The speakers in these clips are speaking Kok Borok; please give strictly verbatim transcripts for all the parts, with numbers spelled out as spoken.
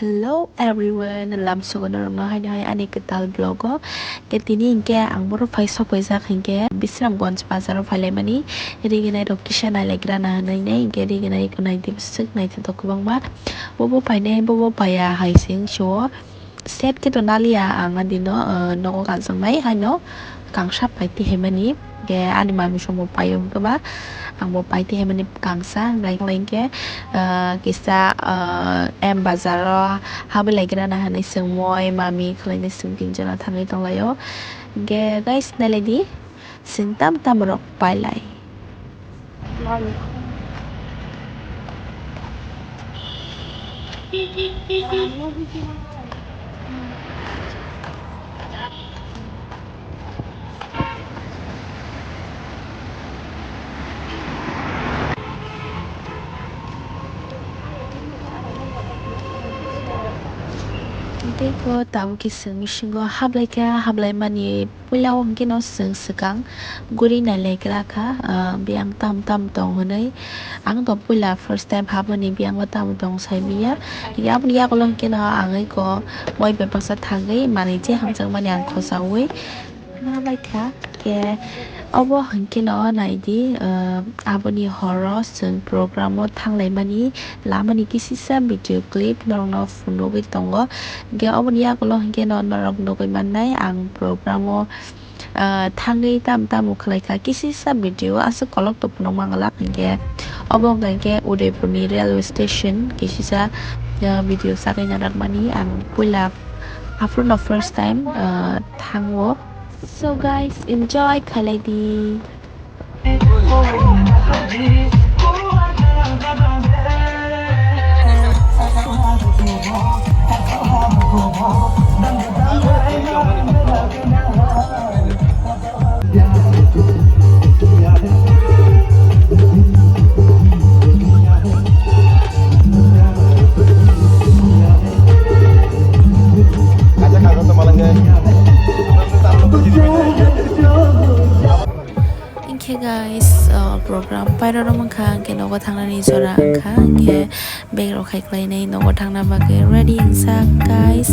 Hello everyone, lamsogo norokno haino hai ani kwtal vlog o. Ke tini hinkhe ang boro phai sokphaijak hinkhe Bisramganj bazar o phailaimani riginai rok kisa nailaigrana hinwi nai hinkhe riginai rok naidi bwswk naithotok kwbangma. Bobo phainai bobo phaiya hai se wngsuo. Set khe to naliya ang adino, uh, nogo kanjaknai haino kangsa pai tihaimani. Ke ani mami songbo paio hwnkhe ba, angbo pai tihaimani kangsa, hwnbai hinkhe, uh, kisa, uh, M bazar o habwi laikrana hinwi swngmoi mami khwlainai swngkinjana thangwi tonglaio. Hinkhe guys, nailaidi, swng tam tam rok pailai. Tei bo tabuk khe chwng bisingo hablaikha, hablaimani puila o hwnkhe no chwng swkang guri nailaigra kha, ah, biyang tam tam tong hwnwi. Ang to puila first time habmani biyang o tamo tong saimanya. Aboni yagulo hwnkhe no ang eko moi bebaksa thangwi manwi je hamjakmani ang khojaui nabaikha. Khe obo hwnkhe no naidi, ah, aboni horo chwng program o thanglaimani lamani kisisa video clip norokno phunugwi tongo. Hwnkhe oboni yagulo hwnkhe no norok nugwi mannai ang program o, ah, thangwi tam tamo khwlaikha, kisisa video aswk kolok to phunukma glak hinkhe. Obo wngkha hinkhe Udaipurni railway station, kisisa, ah, video sagwi narakmani ang puila aphuru no first time, ah, thango. So guys, enjoy khlaidi. Hinkhe guys, uh, program pairok wngkha, hinkhe nogo thangnani jora wngkha, hinkhe bag rok hai khlainai nogo thangna bagwi ready wngsa guys.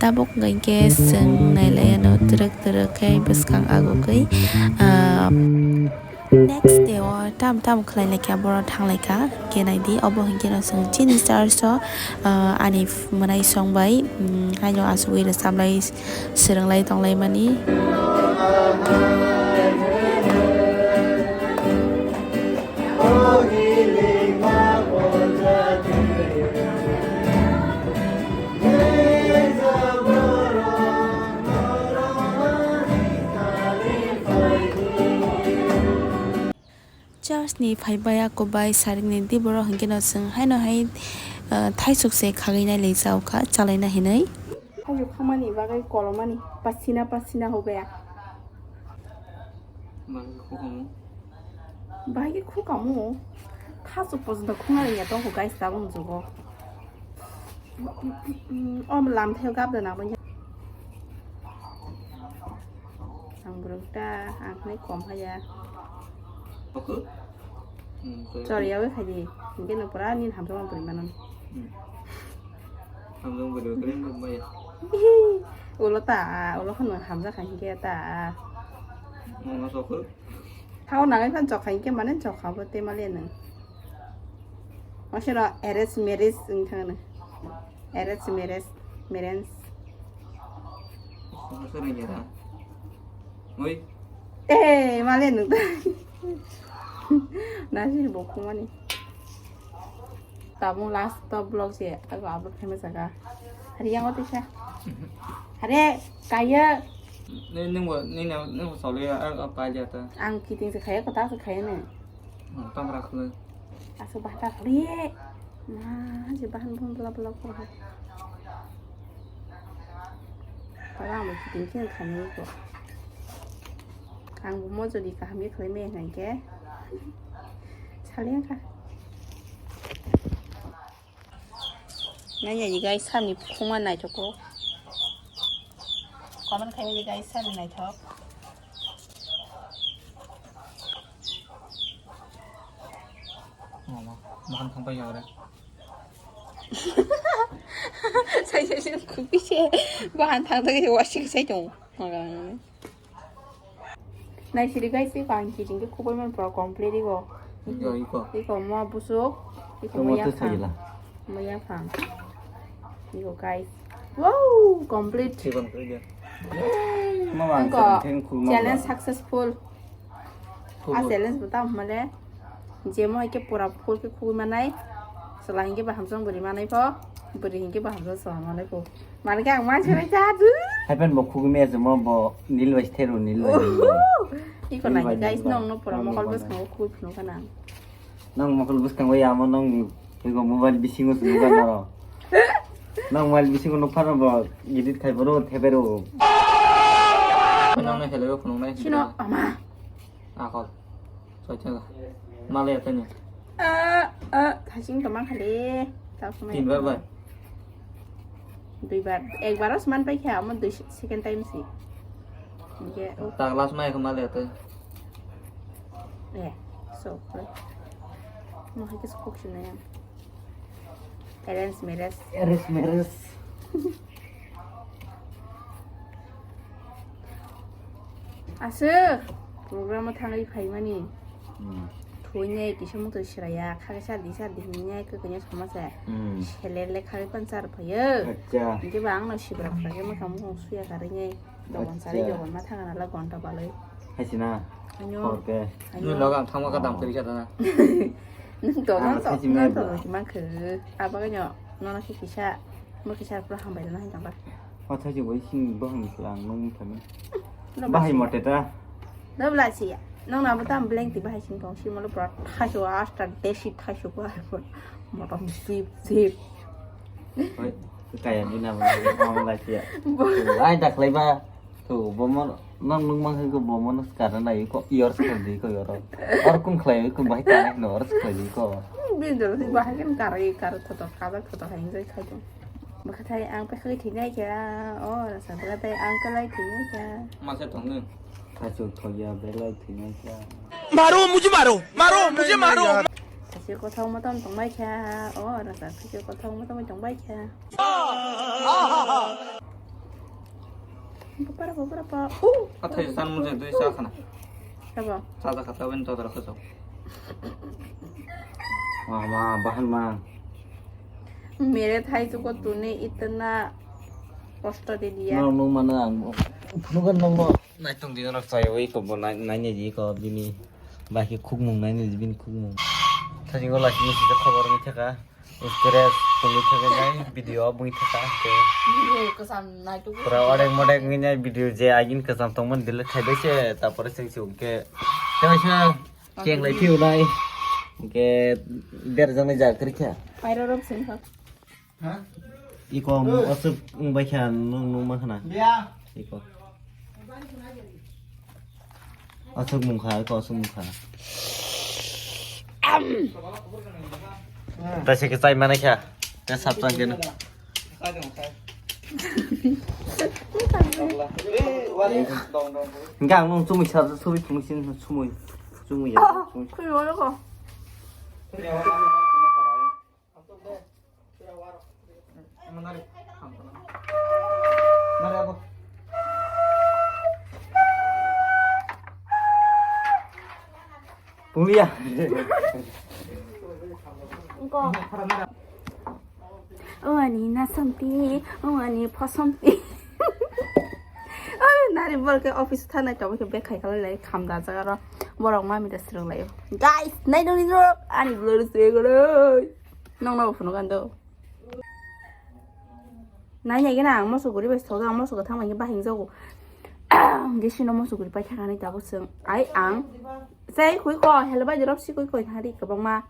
Tabuk hinkhe chwng nailaiano twrwk twrwk khe bwskang agugwi, ah, next day o tam tam khlai laikha, borok thang laikha. Khe naidi, obo hinkhe no chwng chini church o, ah, ani mwnai song bai, um, haino achugwi rwchaplai swrwnglai tonglaimani. Church ni phai baya kwbai sarik ni di borok hinkhe no chwng haino hai, ah, thaisuk se khagwi nai lai cha o kha chalaina hinwi. Haino khamani bagwi kolomani pasina pasina ho baya. Bahai khe khu kamo. Bahai khe khu kamo. Khasuk pojoto khunga rwya tongkho guys tabuk jugo. O lamthaio gap da nangmani. Ang bwrwk ta, ang hinwi kom haya. Oke. Hmm, sorry. Choriyawi khaidi. Hinkhe no pura nini hamjakma bwrwi mano. Hmm. Hamjakma bwrwi khe nini maya. Ulo ta, ulo kheno hamjakha hinkhe ta. Mama sokho. Thao nangai phan chokha hinkhe mane chokha bo te male nang. Masero arrange marriage wng thang nang. Arrange marriage, marriage. Masero nyera. Oi. Eh, male nung ta. Nasi bo khumani. Tabung last to vlog se ako upload khaima jaga. Hari yang ote sa. Hari kaya. Ni nungbo ni nungbo soli ako kaya ta. Ang kiting se khaya kota se khaya ne. Tamra khulai. Aso bahta khuli. Ma je bahan bun bla bla ko. Tara ang kiting khe khani ko. Ang bo mojo di kaham ye khlai me hwnai khe. Saliang kha. Nai nai guys, sani khuma naithok ko. Comment khai di guys, sani naithok. Mama, mahan thang pai ya ore. Sai sai sai khukui se bahan thang thang se washing sai tong. Nai siri guys, iko ang kiting ke khukui man pro complete iko. Iko, iko. Iko mo busuk, iko mo yaphang. Mo yaphang. Iko guys. Wow, complete. Iko complete ya. Mama, ang challenge successful. A challenge bo tamo hwnmale, je mo hai khe pura full khe khugui manai, chwla hinkhe bo hamjwk bwrwi manai pho, bwrwi hinkhe bo hamjwk chwla manai pho. Mane khe ang mansa bai cha du. Hai phan bo khugui maya se mo bo nil bai se theru, nil bai se. Iko nai guys, nong no pura mokol bwskango khugui phunuk kha nang. Nang mokol bwskango ya mo nong ni iko mobile bisingo se nukha naro. Nang mobile bisingo nukha no bo edit khai bo ro thebero. Nang no hello phunuk nai. Sino ama. Akol. Soithaga. Malaya tani. Ah, ah, thasing to mangkhali. Tin bar bai. Dui bar. Ek bar os man pai kha, amo dui second time si. Ye, oh. Tak last mai kha malaya tani. Eh, so, mo hai kis kok sina ya. Arrange marriage. Arrange marriage. Aswk program o thangwi phaimani. Hmm. Thuinai kisa muktwi sraya, khaksa di sa di hinai kwkanya sama se. Hmm. Selele khagwi panchar phaio. Acha. Hinkhe ba ang no sibra phaio, mwkhang mukhang suya karwi nai. Dogan sari dogan ma thangana la gonta balai. Hai sina. Anyo. Khorke. Anyo. Nwng logo ang thangma ka dam kwrwi kha dana. Nwng to, nwng to, nwng to, nwng to, mang khe. Abo khe nyo, nono khe kisa, mo kisa pro hambai dana hai tangba. O thai jingbo sing bohong ni khe ang nwng thangma. Bahai mote ta. Dobla siya. Nwng na bo tam blank ti bahai sing tong, simo lo pro thaso asta desi thaso ko. Motom sip sip. Oi, kaya bina mo mo lai siya. Ai daklai ba. To, bomo, nang nung mang khe bomo no skar na iko, yor skar di ko yor. Or kun khlai ko bahai ta no or skar di ko. Bini dolo si bahai kan kar, kar thoto, kar thoto hai jai khai to. Bwkha thai ang pe khai thai nai kya, o rasa bwkha thai ang kalai thai nai kya. Ma se thong ni. Thachu thoya belai thai nai kya. मारो मुझे मारो मारो मुझे मारो. Thachu kothok motom tong bai kya, o rasa thachu kothok motom tong bai kya. Bapara, bapara, pa. Uh. Athai san mujhe dui sa khana. Sabo. Sa sa khata ben to dara khaso. Ma, ma, bahan ma. मेरे थाई चुको तूने इतना कष्ट दे दिया. No, no, mana ang. Phunu kan nang mo. Nai tong di rak chai oi ko bo nai nai ni di ko bini. Ba ki khuk mung nai ni di bini khuk mung. Thajing go la ki ni si khobor ni thaka. Stress tongwi thangwi nai video bwngwi thangkha hwnkhe. Video kwcham naituk. Pura odek modek wngwi nai video je agini kwcham tongmani delete khai bai se, tapore chwng se hwnkhe. Tei waisa cheng lai phiu nai. Hwnkhe der jang nai jaga kwrwi kha. Pairarok se wngkha. Iko aswk wng bai kha nwng nung ma khna. Iko. Aswk mungkha, iko aswk mungkha. Taisa khe chai manai kha. Khe sap chang khe. Hingke ang nung chumui sa, chumui, chumui sin, chumui. Chumui ya, chumui. Punglia. Owani nasomti, owani phosomti. Oi, nari borok khe office thanai tongwi khe bag khai khalai lai kham dajak aro borok mami da swrwng lai. Guys, nai noni norok ani vlog se goroi. Nong no phunuk ando. Nai nai gana ang moso guri bai thok ang moso thang bai bahing jago. Gesi no moso guri pai thangani tabuk sung. Ai ang. Sai khui ko, hello bai drop si khui ko hari kabang ma.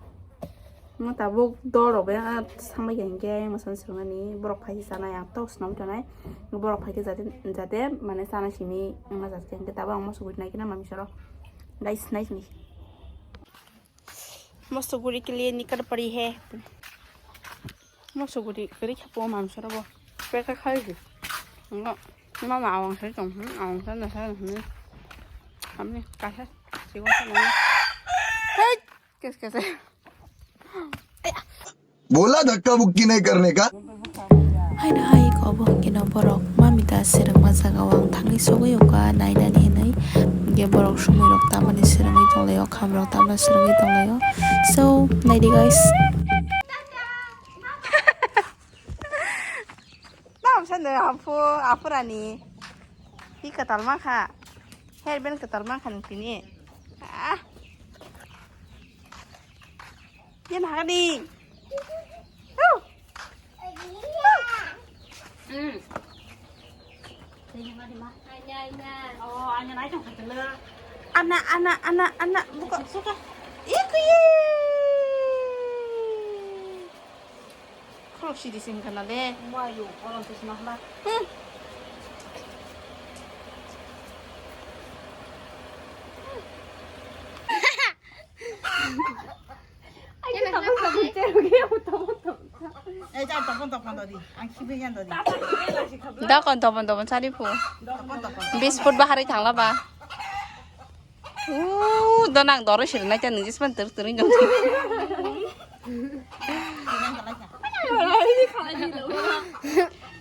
Mo tabuk dor rok be, ah, sambai khe hingke mosan srwngani borok phai se chanai ang tok swnam tonai. Borok phai khe jate, jate mane chana simi wngna jat khe hingke tabuk ang moso guri nai khe na mami soro. Guys, nai sini. Moso guri ke liye nikar pari hai. Moso guri kari khapo mami soro bo. Peka khai di. Ngo, mama awang sai tong, hmm, awang sai na sai, hmm. Kami kasa, siwa sai na. Hey! Kes, kes. Aya. बोला धक्का मुक्की नहीं करने का। Haino hai khe obo hwnkhe no borok mamita swrwngma jagao ang thangwi sogwi wngkha nainani hinwi. Hwnkhe borok sumui rok tamani swrwngwi tonglaio, kham rok tamani swrwngwi tonglaio. So, naidi guys. Tamo sano aphu, aphu rani. Hi kwtal mankha. Hairband kwtal mankha nung tini. Ah. Yan hagani. Ana, ana, ana, ana, buka. Suka. Iku ye. Khorok sidi sing kana le. Mayo, kolom sisma hla. Hmm. Ei, jang topon topon dodi. Ang khibi yan dodi. Dokon topon topon sari phu. Topon topon. Bis foot bahari thangla ba. Uuu, do nang doro siri nai ta nung jisman ter ter jong.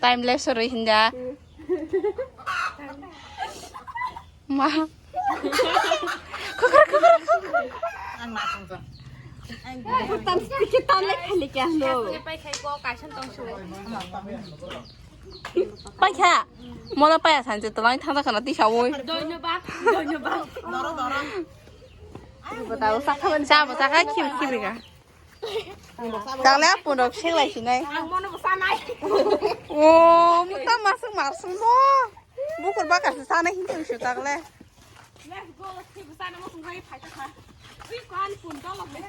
Time lapse roi hinda. Ma. Kokor, kokor, kokor. Ang ma tong tong. Ang Tan speaker tan le khali kya lo. Paikha. Mola paya sanse tolang thangta khana tisa oi. Dhonyobad, dhonyobad. Doro, doro. Cha bo cha kha khim khim rika. Tangle apun rok seklai sinai. Ang mono bo sanai. O, muta masuk masuk mo. Bukur bakar se sanai hinti usu tangle. Let's go, let's go, sana mo sungai phai ta kha. Ui, kuan pun dolok le.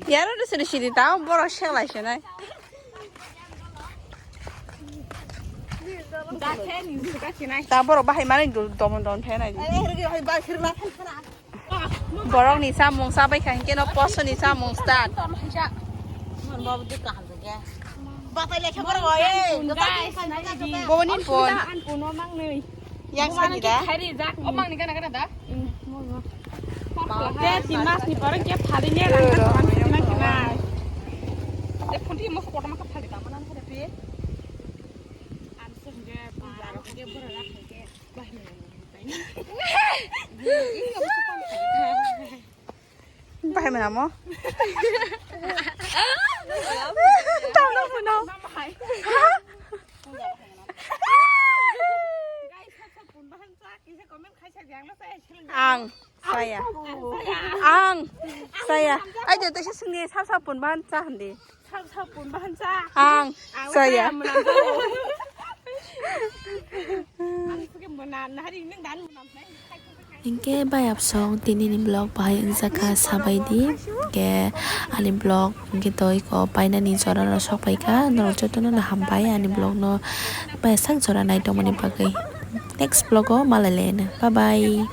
Yaro de sini sini tao borok seklai sinai. Ta borok bahai mani dul domon don phenai. Borok ni samung sabai kha hinkhe no poso ni samung start. Boboni phone. Yang sani da. Omang ni gana gana da. Te tin mas ni pore ke phali ne rang ka tang sina kina. Te phun ti mo ko potama ka phali ta mana ka pe. Am se nge ba ke bora ra ke. Bahai mana mo? Tau no puno. Ang saya. Ang saya. Ai de tesa sini sa sa pun ban sa hande. Ang saya. Hingke bai absong tini ni vlog bahai wngjakha sabai di. Hingke ani vlog hingke toi ko painani jora no sok paikha. Norok joto no hambai ani vlog no bai sak jora nai tongmani bagwi. Next vlog o malai laina. Bye bye.